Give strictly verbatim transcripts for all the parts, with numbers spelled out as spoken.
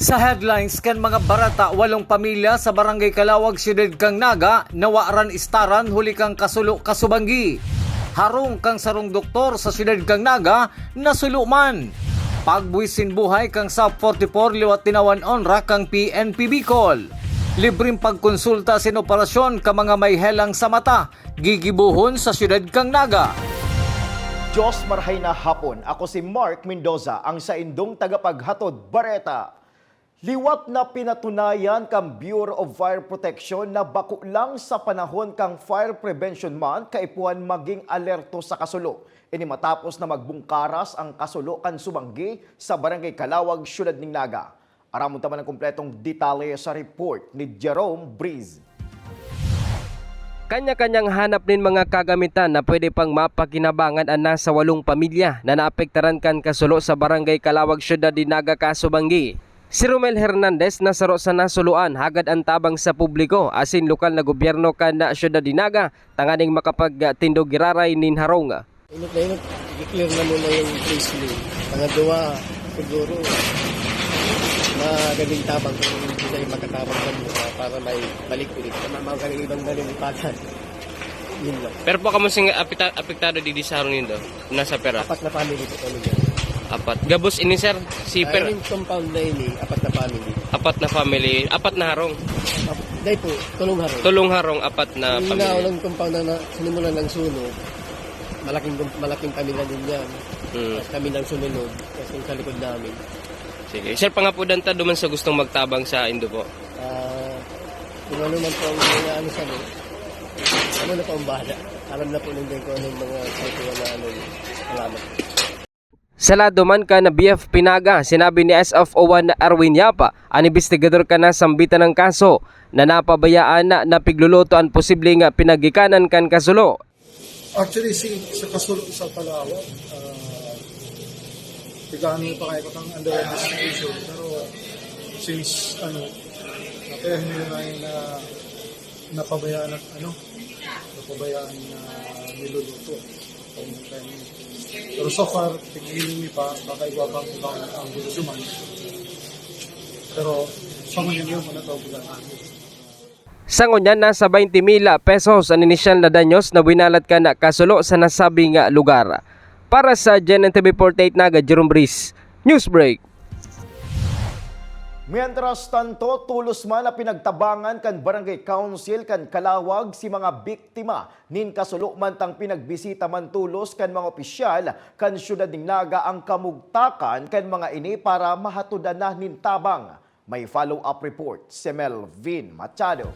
Sa headlines kan mga bareta, walong pamilya sa Barangay Kalawag, Siyudad kan Naga, nawaran istaran huli kan kasulo kasubanggi. Harong kan sarong doktor sa Siyudad kan Naga, nasulo man. Pagbuhis nin buhay kan Sub forty-four liwat tinawan onra kan P N P Bicol. Libreng pagkonsulta sin operasyon kan mga may helang sa mata, gigibohon sa Siyudad kan Naga. Diyos marhay na hapon. Ako si Mark Mendoza, ang saindong tagapaghatod bareta. Liwat na pinatunayan kan Bureau of Fire Protection na bako lang sa panahon kan Fire Prevention Month kaipuhan magin alerto sa kasulo. Ini matapos na magbungkaras ang kasulo kan subanggi sa Barangay Kalawag, Siyudad nin Naga. Aramon ta man an kompletong detalye sa report ni Jerome Breeze. Kanya-kanyang hanap nin mga kagamitan na pwede pang mapakinabangan an nasa walong pamilya na naapektaran kan kasulo sa Barangay Kalawag, Siyudad nin Naga kasubanggi. Si Romel Hernandez na saro sa nasuloan hagad an tabang sa publiko asin lokal na gobyerno kan Siyudad nin Naga tanganing makapagtindog giraray nin harong. Inot na inot, i-clear na muna yung place nyo. Pangadwa, siguro, magaling tabang kung hindi kayo makatabang sa mura para may balik ulit. Tama, magaling ibang nalilipatan. Yun lang. Pero po kamo sing apita-, apektado di, di sa harong nindo? Nasa pera? Apat na family po kami dyan. Apat. Gabos ini, sir? Si Ah, per- yung compound na ini, apat na family. Apat na family, apat na harong? Ap-, dahil po, tulong harong. Tulong harong, apat na Yung family. Yung naunang compound na, na sinimulan ng sunog, malaking, malaking pamilya din yan. Mm. Tapos kami nang sumunod, tapos yung sa likod namin. Sige. Sir, pangapudan ta duman sa gustong magtabang sa indo po. Ah, kung ano man po ang mga ano sa ano, ano na po ang bahala. Alam na po ninyo kung anong mga sitwasyon na ano. Salamat. Sa lado man kan B F P Naga, sinabi ni S F O one Arwin Yapa, an imbestigador kan nasambitan na kaso, na napabayaan na, na pigluluto an posibleng pinaggikanan kan kasulo. Actually, si, sa kasulo sa Palawan, ah, nag-aano pa kayo kang under investigation. Pero since, ano, napayahan nila na, na napabayaan at, ano, napabayaan na niluluto. Pero so far, tigilin niyo pa, baka iba pang ibang ang gusto man. Pero sa ngayon yun, muna tawag lang natin. Sa ngunyan, nasa twenty mil pesos an inisyal na danyos na winalat kan kasulo sa nasabing lugar. Para sa G N N T V forty-eight Naga, Jerome Breeze, Newsbreak. Mientras tanto, tolos man na pinagtabangan kan Barangay Council kan Calawag si mga biktima nin kasulo, mantang pinagbisita man tolos kan mga opisyal kan siyudad nin Naga ang kamugtakan kan mga ini para mahatodan na nin tabang. May follow-up report si Melvin Machado.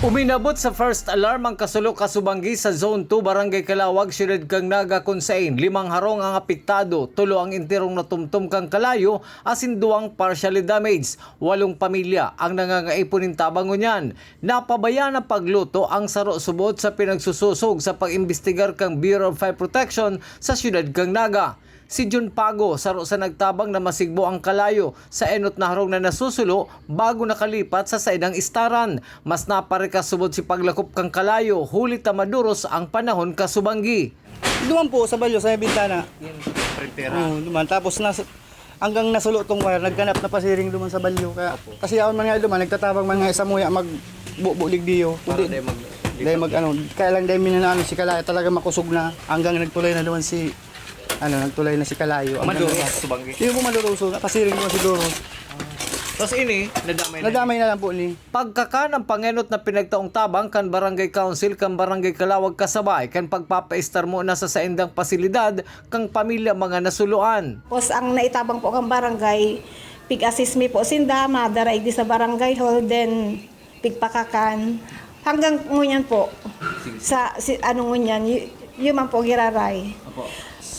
Uminabot sa first alarm ang kasulo kasubanggi sa Zone two, Barangay Calawag, siyudad kan Naga, kun saen limang harong ang apektado, tulo ang enterong natumtom kan kalayo, asin duwang partially damaged. Walong pamilya ang nangangaipo nin tabang ngunyan. Napabayaan na pagluto ang saro subot sa pinagsusosog sa pag-imbestigar kan Bureau of Fire Protection sa siyudad kan Naga. Si Jun Pago, saro sa nagtabang na masigbo ang kalayo sa enot na harong na nasusulo bago nakalipat sa saindang istaran. Mas naparikas subot si paglakop kan kalayo, huli ta maduros ang panahon kasubanggi. Duman po sa balyo, sa may bintana. Yan, printera. Oo, duman. Tapos nas-, hanggang nasulo tong wire, nagkanap na pasiring duman sa balyo. Kaya, Opo. Kasi yaon man nga duman, nagtatabang man nga isa muya magbubulig diyo. Para Kundi, dahil mag-, dahil mag-, ano, kaya lang dahil minanaano si Kalaya, talaga makusog na. Hanggang nagtulay na duman si, ano, nagtulay na si Kalayo. Hanggang Maduros, duman. Subanggi. Yung po maduroso, napasiring duman siguro. Tapos ini, nadamay na. Nadamay na lang po ni. Pagkakan ang pangenot na pinagtaong tabang kan Barangay Council kan Barangay Calawag kasabay kan pagpapaestar muna sa saindang pasilidad kan pamilya mga nasuloan. Pos ang naitabang po kan barangay, pig-assist mi po sinda, madara igdi sa barangay hall, then pigpakakan. Hanggang ngunyan po, Sige. Sa, si, ano ngunyan, y-, yun man po giraray. Opo.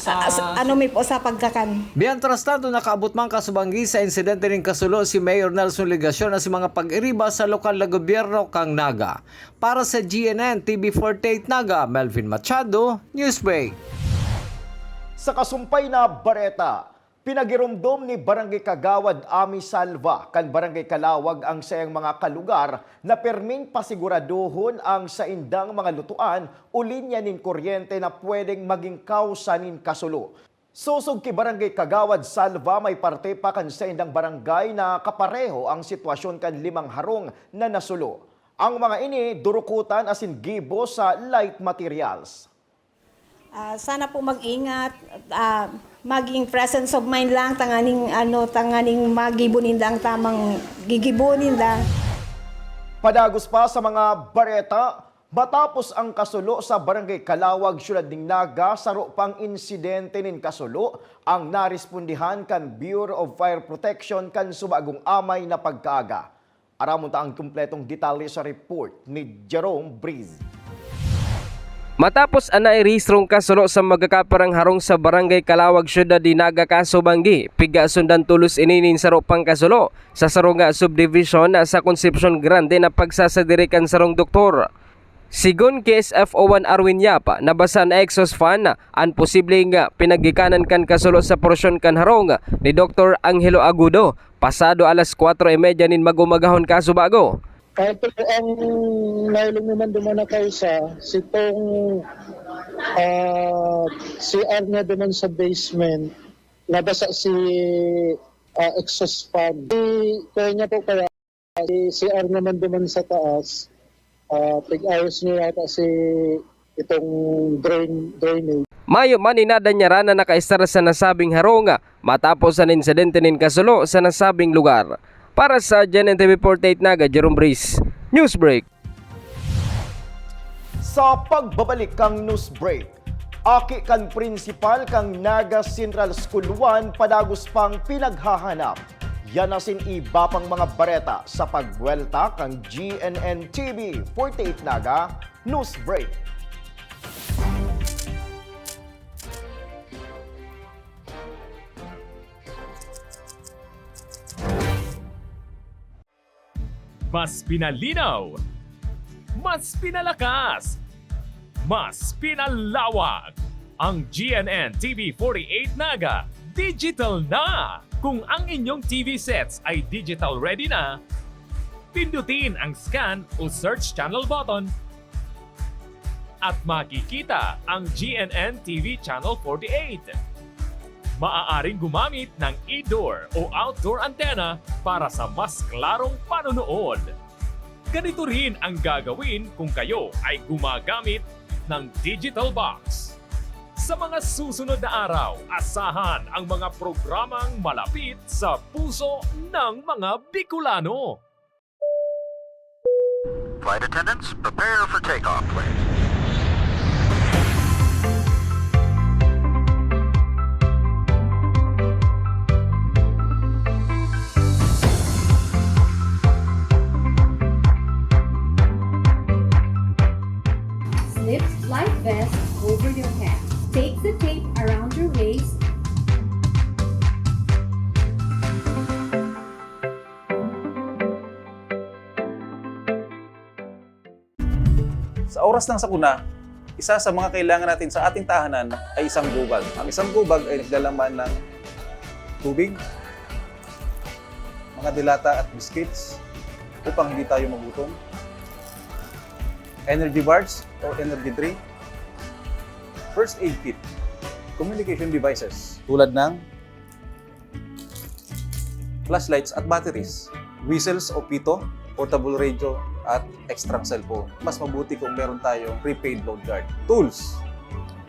Sa, sa, ano mi po sa pagkakan. Mientras tanto, nakaabot man kasubanggi sa insidente nin kasulo si Mayor Nelson Legacion na si mga pag-iriba sa lokal na gobyerno kan Naga. Para sa G N N T V forty-eight Naga, Melvin Machado, Newsbreak. Sa kasumpay na bareta, pinagiromdom ni Barangay Kagawad Ami Salva kan Barangay Calawag ang saiyang mga kalugar na perming pasiguradohon ang saindang mga lutoan o linya nin kuryente na pwedeng maging kausa nin kasulo. Sosog ki Barangay Kagawad Salva, may parte pa kan saindang barangay na kapareho ang sitwasyon kan limang harong na nasulo. Ang mga ini, durukutan asin gibo sa light materials. Ah, sana po mag-ingat, ah, maging presence of mind lang, tanganing, ano, tanganing magibo ninda ang tamang gigibo ninda. Padagos pa sa mga bareta, matapos ang kasulo sa Barangay Calawag, Syudad nin Naga, saro pang insidente nin kasulo ang narespondihan kan Bureau of Fire Protection kan subagong amay na pagkaaga. Aramon ta ang kumpletong detalye sa report ni Jerome Breeze. Matapos an nairehistrong kasulo sa magkakaparang harong sa Barangay Calawag, Syudad nin Naga, Casubangi, pigkasundan tolos ini nin saro pang kasulo sa saro nga subdivision sa Concepcion Grande na pagsasadiri kan sarong doktor. Sigon ki S F O one Arwin Yap, nabasa na exhaust fan an posibleng pinaggikanan kan kasulo sa porsyon kan harong ni Doktor Angelo Agudo, pasado alas kwatro y medya nin mag-umagahon kasubago. Kato ang nahiling naman duman na kausa, sitong ah, C R niya duman sa basement, nabasa si ah, exhaust fan. Di, kaya niya po kaya, si C R naman duman sa taas, ah, pig-ayos niya yata si itong drain, drainage. Mayo man inada niya na nakaestar sa nasabing harong matapos an insidente nin kasulo sa nasabing lugar. Para sa G N N T V forty-eight Naga, Jerome Breeze, Newsbreak. Sa pagbabalik kan Newsbreak, aki kan prinsipal kan Naga Central School one padagos pang pinaghahanap. Yan asin iba pang mga bareta sa pagbuwelta kan G N N T V forty-eight Naga Newsbreak. Mas pinalinaw, mas pinalakas, mas pinalawak. Ang G N N T V forty-eight Naga digital na! Kung ang inyong T V sets ay digital ready na, pindutin ang scan o search channel button at makikita ang G N N T V Channel forty-eight. Maaaring gumamit ng indoor o outdoor antenna para sa mas klarong panonood. Ganito rin ang gagawin kung kayo ay gumagamit ng digital box. Sa mga susunod na araw, asahan ang mga programang malapit sa puso ng mga Bicolano. Flight attendants, prepare for takeoff. Slip life vest over your head. Take the tape around your waist. Sa oras ng sakuna, isa sa mga kailangan natin sa ating tahanan ay isang gubag. Ang isang gubag ay naglalaman ng tubig, mga dilata at biscuits upang hindi tayo magutom, energy bars or energy drink, first aid kit, communication devices tulad ng flashlights at batteries, whistles o pito, portable radio, at extra cellphone. Mas mabuti kung meron tayong prepaid load guard. Tools,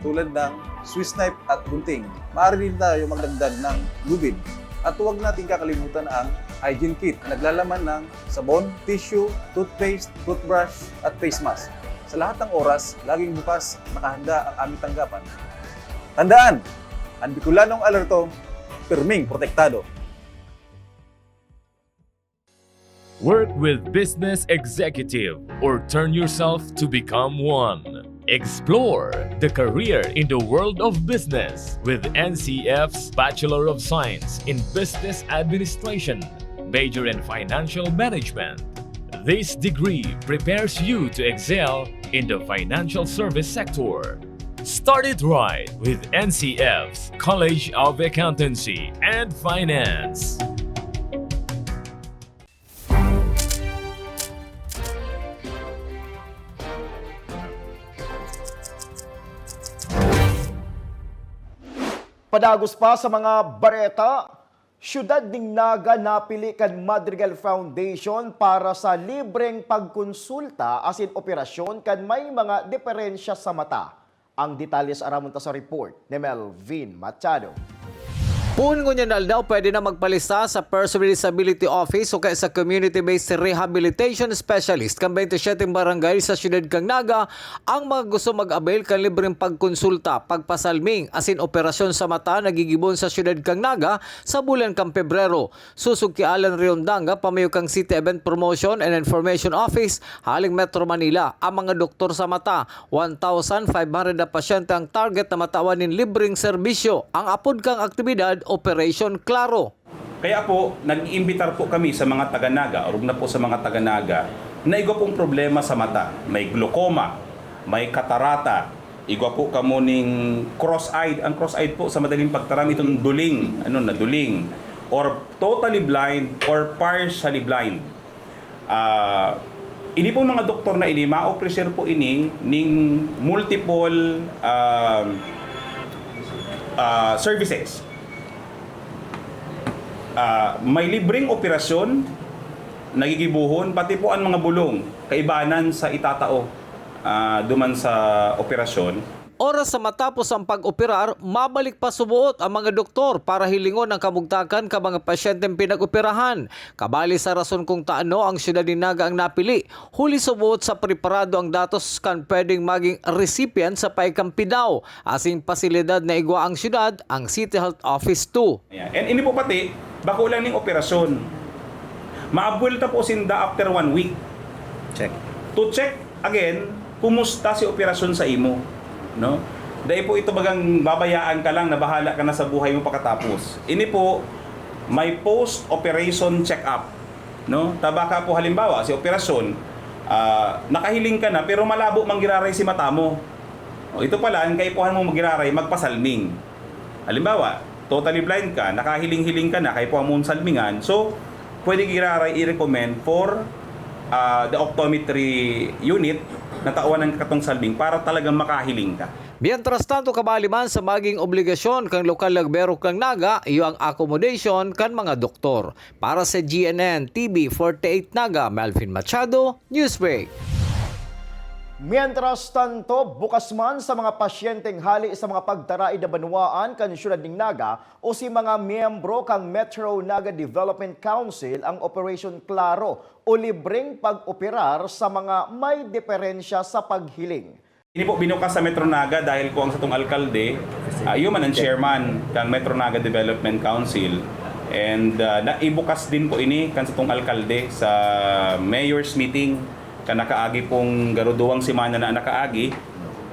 tulad ng Swiss knife at gunting. Maaari din tayo magdagdag ng lubid. At huwag nating kakalimutan ang hygiene kit na naglalaman ng sabon, tissue, toothpaste, toothbrush, at face mask. Sa lahat ng oras, laging bukas, nakahanda ang aming tanggapan. Tandaan, ang Bicolanong alerto, pirming protektado. Work with business executive or turn yourself to become one. Explore the career in the world of business with N C F's Bachelor of Science in Business Administration, major in Financial Management. This degree prepares you to excel in the financial service sector. Start it right with N C F's College of Accountancy and Finance. Padagos pa sa mga bareta, Siyudad nin Naga napili kan Madrigal Foundation para sa libreng pagkonsulta asin operasyon kan may mga diferensya sa mata. Ang detalye sa aramon ta sa report ni Melvin Machado. Poon ngunyan na aldaw, pwede na magpalista sa Person with Disability Office o kaya sa Community-Based Rehabilitation Specialist kan twenty-seven barangay sa siyudad kan Naga ang mga gusto mag-avail kan libreng pagkonsulta, pagpasalming asin operasyon sa mata na gigibon sa siyudad kan Naga sa bulan kan Pebrero. Sosog ki Alan Riondanga, pamayo kan City Event Promotion and Information Office, haling Metro Manila, ang mga doktor sa mata, one thousand five hundred na pasyente ang target na matawan nin libreng serbisyo. Ang apod kan aktibidad, Operation Klaro. Kaya po, nag-iimbitar po kami sa mga taga-Naga, orog na po sa mga taga-Naga, na igwa pong problema sa mata. May glaucoma, may katarata, igwa po kamo ning cross-eyed. Ang cross-eyed po, sa madaling pagtaram, itong duling, ano, na duling, or totally blind or partially blind. Ah, ini pong mga doktor na ini, ma-offer po ini ning multiple, um, ah, services. Ah, may libreng operasyon na gigibohon, pati po ang mga bulong, kaibanan sa itatao, ah, duman sa operasyon. Oras sa matapos ang pag-operar, mabalik pa suboot ang mga doktor para hilingon ang kamugtakan kan mga pasyenteng pinag-operahan. Kabali sa rason kung taano ang siyudad nin Naga ang napili, huli suboot sa preparado ang datos kan pwedeng maging recipient sa paikang PDAW, asin pasilidad na igwa ang siyudad, ang City Health Office two. Ayan. And ini po pati, bako lang ning operasyon. Maabwelta po sinda after one week. Check. To check again, kumusta si operasyon sa imo, no? Dai po ito bagang babayaan ka lang na bahala ka na sa buhay mo pakatapos. Ini po, may post-operation check-up, no? Ta baka po halimbawa, si operasyon, ah, nakahiling ka na pero malabo man giraray si mata mo. O, ito pala, ang kaipuhan mo magiraray, magpasalming. Halimbawa, totally blind ka, nakahiling-hiling ka na, kaipuhan mong salmingan, so, pwede giraray i-recommend for, ah, the optometry unit na tawan ang katong salming para talagang makahiling ka. Mientras tanto, kabali man sa maging obligasyon kan lokal na gobyerno kan Naga, iyo ang accommodation kan mga doktor. Para sa G N N T V forty-eight Naga, Melvin Machado, Newsbreak. Mientras tanto, bukas man sa mga pasyenteng hale sa mga pagtaraed na banwaan kan siyudad nin Naga o si mga miyembro kan Metro Naga Development Council ang Operation Klaro o libreng pag-operar sa mga may diferensya sa paghiling. Ini po binukas sa Metro Naga dahil po ang satong alkalde, ah, iyo man ang chairman kan Metro Naga Development Council. And, ah, naibukas din po ini kan satong alkalde sa mayor's meeting kan nakaagi pong garo duwang semana na nakaagi.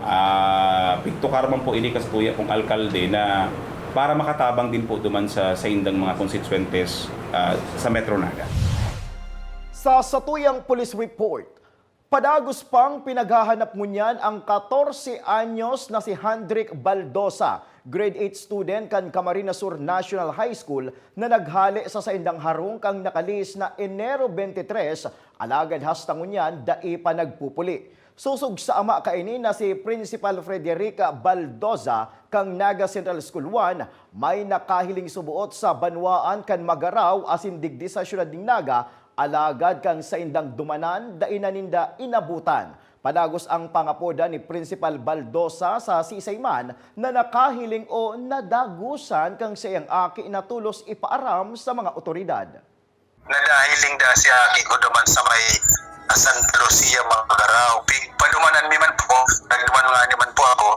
Ah, pigtukar man po ini kan satuya pong alkalde na para makatabang din po duman sa saindang mga konstituyentes, ah, sa Metro Naga. Sa satuyang police report, padagos pang pinaghahanap ngunyan ang katorse anyos na si Handrick Baldosa, grade eight student kan Camarines Sur National High School na naghale sa saindang harong kan nakalihis na Enero twenty-three, alagad hasta ngunyan dai pa nagpupuli. Sosog sa ama kaini na si Principal Frederica Baldosa kan Naga Central School one, may nakahiling suboot sa banwaan kan Magarao asin digdi sa siyudad nin Naga, alagad kan saindang dumanan, dai na ninda inabutan. Padagos ang pangapoda ni Principal Baldosa sa siisay man na nakahiling o nadagosan kan saiyang aki na tolos ipaaram sa mga otoridad. Nadahiling da si aki ko duman sa may, ah, Santa Lucia, Magarao. Pig-, padumanan mi man po, nagduman nga ni man po ako,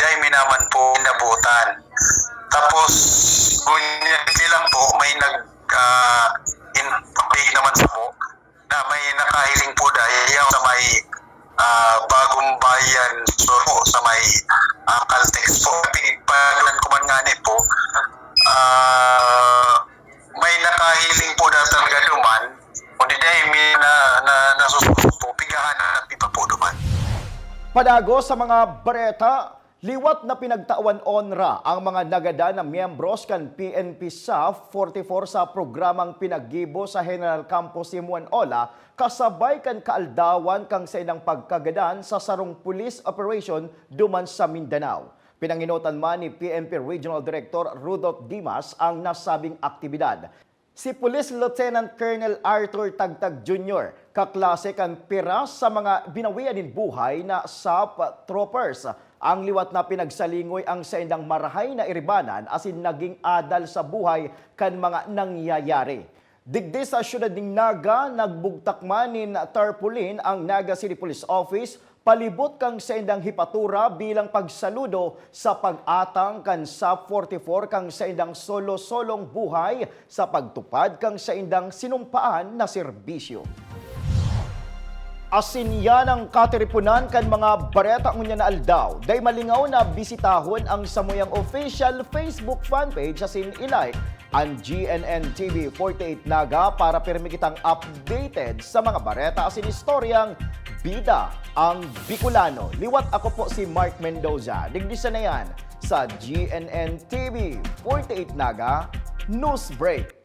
dai mi naman po inabutan. Tapos, ngunyan lang po, may nag, ah, in-, update naman sa po, na may nakahiling po dahil sa may, ah, Bagong Bayan, Sur po, sa may, ah, Caltex po. Pinagpagulan ko man nga ni po, ah, may nakahiling po na talaga duman, kundi dahil may na, na, nasusuko po, pigahan na pipapo duman. Padagos sa mga bareta, liwat na pinagtawan onra ang mga nagadan na miyembros kan P N P SAF forty-four sa programang pinaggibo sa General Campo Simuan Ola kasabay kan kaaldawan kan saindang pagkagadan sa sarong police operation duman sa Mindanao. Pinangenotan man ni P N P Regional Director Rudolph Dimas ang nasabing aktibidad. Si Police Lieutenant Colonel Arthur Tagtag Junior, kaklase kan pira sa mga binawian nin buhay na SAP troopers, ang liwat na pinagsalingoy ang saindang marahay na iribanan asin naging adal sa buhay kan mga nangyayari. Digdi sa siyudad nin Naga, nagbugtak man nin tarpaulin ang Naga City Police Office palibot kan saindang hepatura bilang pagsaludo sa pag-atang kan SAP forty-four kan saindang solo-solong buhay sa pagtupad kan saindang sinumpaan na serbisyo. Asin yan ang katiriponan kan mga bareta ngunyan na aldaw. Dai malingaw na bisitahon ang samuyang official Facebook fanpage asin i-like an G N N T V forty-eight Naga para pirmi kitang updated sa mga bareta asin istoryang bida ang Bicolano. Liwat ako po si Mark Mendoza. Digdi sa na yan sa G N N T V forty-eight Naga News Break.